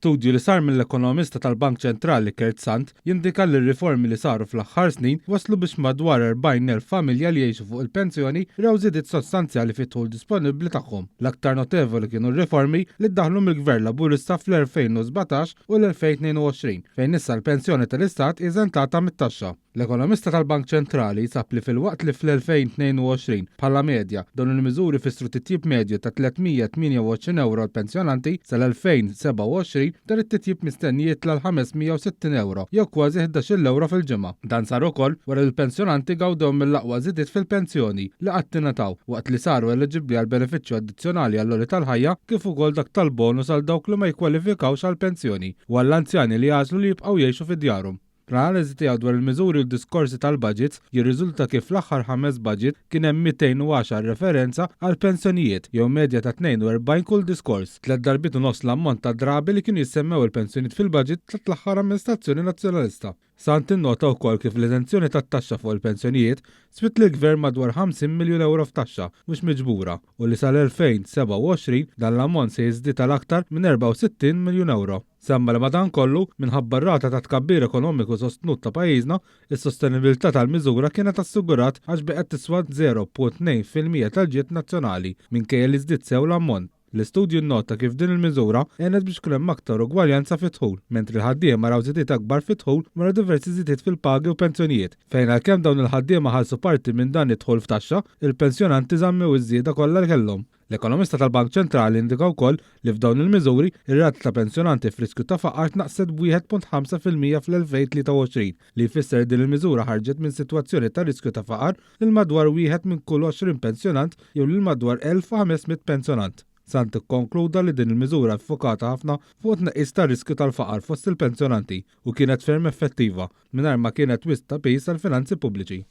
Studju li sar mill-ekonomista tal-Bank Ċentrali Kurt Sant jindika li r-riformi li saru fl-aħħar snin wasslu biex madwar 40,000 familja li jgħixu fuq il-pensjoni raw żidiet sostanzjali fid-dħul disponibbli tagħhom. L-aktar notevoli kienu r-riformi li ddaħħlu mill-Gvern Laburista fl-2017 u l-2022, fejn issa l-pensjoni tal-Istat hi eżentata mit-taxxa. L-ekonomista tal-Bank Ċentrali sab li filwaqt li fl-2022, bħala medja, dawn il-miżuri fissru titjib medju ta' 328 ewro għall-pensjonanti, sal-2027 dan it-titjib mistenni jitla' għal 560 ewro, jew kważi ħdax-il ewro fil-ġimgħa. Dan sar ukoll wara li l-pensjonanti gawdew mill-aqwa żidiet fil-pensjoni li qatt ingħataw, waqt li saru eliġibbli għal benefiċċju addizzjonali għall-għoli tal-ħajja kif ukoll dak tal-bonus għal dawk li ma jikkwalifikawx għall-pensjoni u għall-anzjani li jagħżlu li jibqgħu jgħixu fi djarhom. Fl-analiżi tiegħu dwar il-miżuri u d-diskorsi tal-budgets jirriżulta kif fl-aħħar ħames budget kien hemm 210 referenza għall-pensjonijiet, jew medja ta' 42 kull diskors, tliet darbiet u nofs l-ammont ta' drabi li kienu jissemmew il-pensjonijiet fil-budget tat-l-aħħar amministrazzjoni Nazzjonalista. Sant innota wkoll kif l-eżenzjoni tat-taxxa fuq il-pensjonijiet swiet lill-Gvern madwar 50 miljun ewro f'taxxa mhux miġbura u li sal-2027 dan l-ammont se jiżdied għal aktar minn 64 miljun ewro. Semma li madankollu, minħabba r-rata ta' tkabbir ekonomiku sostnut ta' pajjiżna, is-sostenibilità tal-miżura kienet assigurat għax baqgħet tiswa 0.2% tal-ġid nazzjonali, minkejja li żdied sew l-ammont. L-istudju nnota kif din il-miżura għenet biex ikun hemm aktar ugwaljanza fid-dħul, mentri l-ħaddiema raw żidiet akbar fid-dħul wara diversi żidiet fil-pagi u pensjonijiet, fejn għalkemm dawn il-ħaddiema ħallsu parti minn dan id-dħul f'taxxa, il-pensjonanti żammew iż-żieda kollha li kellhom. L-ekonomista tal-Bank Ċentrali indika wkoll li f'dawn il-miżuri, ir-rata ta' pensjonanti f'riskju ta' faqar tnaqqset b'1.5% fl-2023, li jfisser li din il-miżura ħarġet minn sitwazzjoni ta' riskju ta' faqar lil madwar wieħed minn kull 20 pensjonant jew lil madwar 1,500 pensjonant. Sant ikkonkluda li din il-miżura ffukata ħafna fuq it-tnaqqis tar-riskju tal-faqar fost il-pensjonanti u kienet ferm effettiva, mingħajr ma kienet wisq ta' piż għall-finanzi pubbliċi.